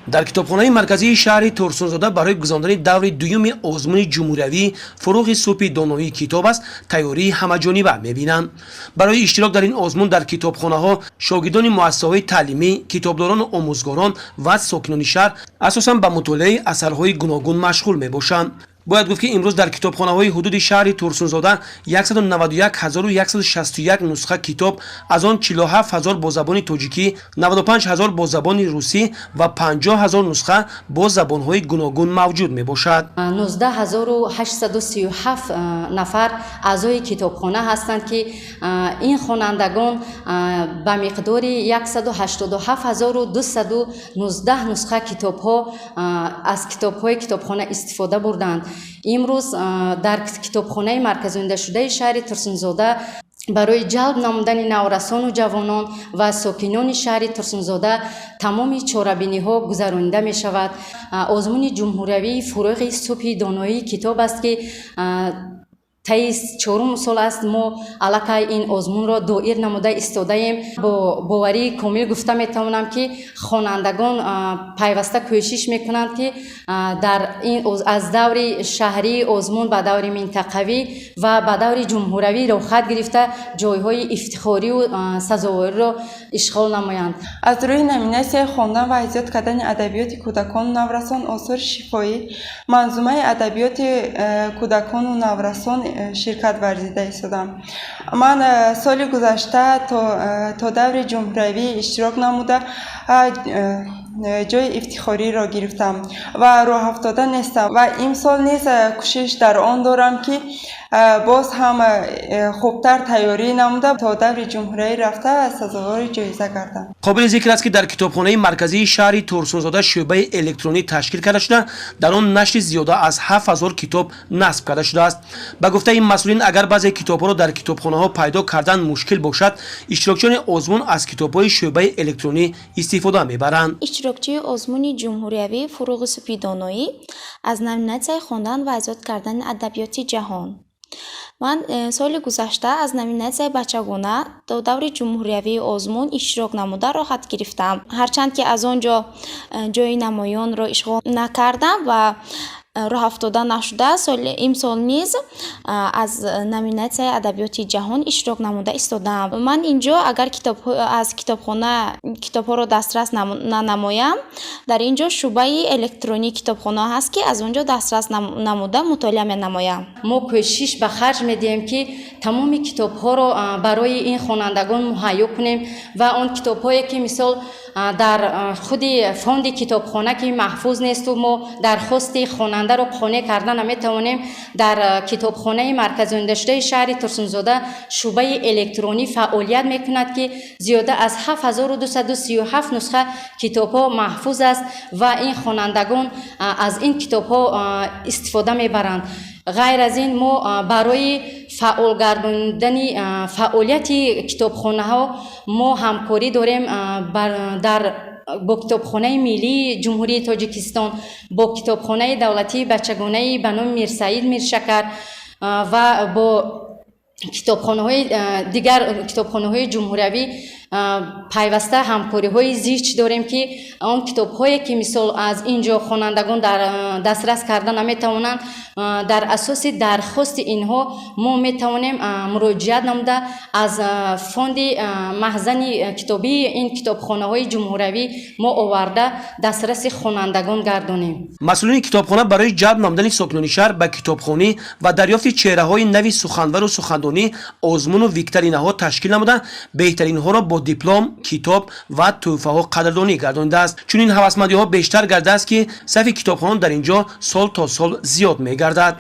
Дар китобхонаи марказии шаҳри Турсунзода барои гузарондани даври дуюми озмуни ҷумҳуриявӣ «Фурӯғи субҳи доноӣ китоб аст» тайёрии ҳамаҷониба мебинанд. Барои иштирок дар ин озмун дар китобхонаҳо шогирдони муассисаҳои таълимӣ, китобдорону омӯзгорон ва сокинони шаҳр асосан ба мутолиаи асарҳои гуногун машғул мебошанд. Бояд гуфт, ки имрӯз дар китобхонаҳои ҳудуди шаҳри Турсунзода 191 161 нусха китоб, аз он 47 ҳазор бо забони тоҷикӣ, 95 ҳазор бо забони русӣ ва 50 ҳазор нусха бо забонҳои гуногун мавҷуд мебошад. 19 837 нафар аъзои китобхона ҳастанд, ки ин хонандагон ба миқдори 187 219 нусха китобҳо аз китобҳои китобхона истифода бурданд. Имрӯз дар китобхонаи марказондашудаи шаҳри Турсунзода барои ҷалб намудани наврасону ҷавонон ва сокинони шаҳри Турсунзода тамоми чорабиниҳо гузаронида мешавад. Озмуни ҷумҳуриявии «Фурӯғи субҳи доноии китоб аст», ки таи чорум сол аст мо аллакай ин озмунро доир намуда истодаем. Бо боварии комил гуфта метавонам, ки хонандагон пайваста кӯшиш мекунанд, ки дар ин аз даври шаҳрии озмун ба даври минтақавӣ ва ба даври ҷумҳуравӣ роҳхат гирифта, ҷойҳои ифтихорию сазовориро ишғол намоянд. Аз рӯи номинатсияи хондан ва аз ёд кардани адабиёти кӯдакону наврасон, осори шифоҳӣ, манзумаи адабиёти кӯдакону наврасон ширкат варзида истодам. Ман соли гузашта то даври ҷумҳуриявӣ иштирок намуда, ҷои ифтихориро гирифтам ва роҳафтода нестам ва имсол низ кӯшиш дар он дорам, ки боз ҳам хубтар тайёрӣ намуда, то даври ҷумҳуриявӣ рафта, сазовори ҷоиза гардам. Қобили зикр аст, ки дар китобхонаи марказии шаҳри Турсунзода шӯъбаи электронӣ ташкил карда шуда, дар он нашри зиёда аз 7000 китоб насб карда шудааст. Ба гуфтаи масъулин, агар баъзе китобҳоро дар китобхонаҳо пайдо кардан мушкил бошад, иштирокчиёни озмун аз китобҳои шӯъбаи электронӣ истифода мебаранд. Иштирокчии озмуни ҷумҳуриявии «Фурӯғи субҳи доноӣ» аз номинатсияи хондан ва аз ёд кардани адабиёти ҷаҳон. Ман соли гузашта аз номинатсияи бачагона до даври ҷумҳуриявии озмун иштирок намуда, роҳхат гирифтам. Ҳарчанд ки аз он ҷо ҷои намоёнро ишғол накардам ва роҳафтода нашуда, соли имсол низ аз номинатсияи адабиёти ҷаҳон иштирок намуда истодаам. Ман инҷо агар аз китобхона китобҳоро дастрас нанамоям, дар ин ҷо шӯъбаи электронии китобхона ҳаст, ки аз он ҷо дастрас намуда, мутолиа менамоям. Мо кӯшиш ба харҷ медиҳем, ки тамоми китобҳоро барои ин хонандагон муҳайё кунем ва он китобҳое, ки мисол дар худи фонди китобхона ки маҳфуз несту мо дархости хонандаро қонеъ карда наметавонем, дар китобхонаи марказондашудаи шаҳри Турсунзода шӯъбаи электронӣ фаъолият мекунад, ки зиёда аз 7237 нусха китобҳо маҳфуз аст ва ин хонандагон аз ин китобҳо истифода мебаранд. Ғайр аз ин, мо барои фаъол гардондани фаъолияти китобхонаҳо мо ҳамкорӣ дорем дар бо Китобхонаи миллии Ҷумҳурии Тоҷикистон, бо Китобхонаи давлатии бачагонаи ба номи Мирсаид Миршакар ва бо китобхонаҳои дигар, китобхонаҳои ҷумҳуриявӣ пайваста ҳамкориҳои зич дорем, ки он китобҳое, ки мисол аз ин ҷо хонандагон дар дастрас карда наметавонанд, дар асоси дархости инҳо мо метавонем муроҷиат намуда, аз фонди маҳзани китобии ин китобхонаҳои ҷумҳуриявӣ мо оварда, дастраси хонандагон гардонем. Масъулини китобхона барои ҷалб намудани сокинони шаҳр ба китобхонӣ ва дарёфти чеҳраҳои нави суханвару сухандонӣ озмуну викторинаҳо ташкил намуда, беҳтаринҳоро бо диплом, китоб ва тӯҳфаҳо қадрдонӣ гардонидааст. Чунин ҳавасмандиҳо бештар гардааст, ки сафи китобхонон дар ин ҷо сол то сол зиёд мегардад.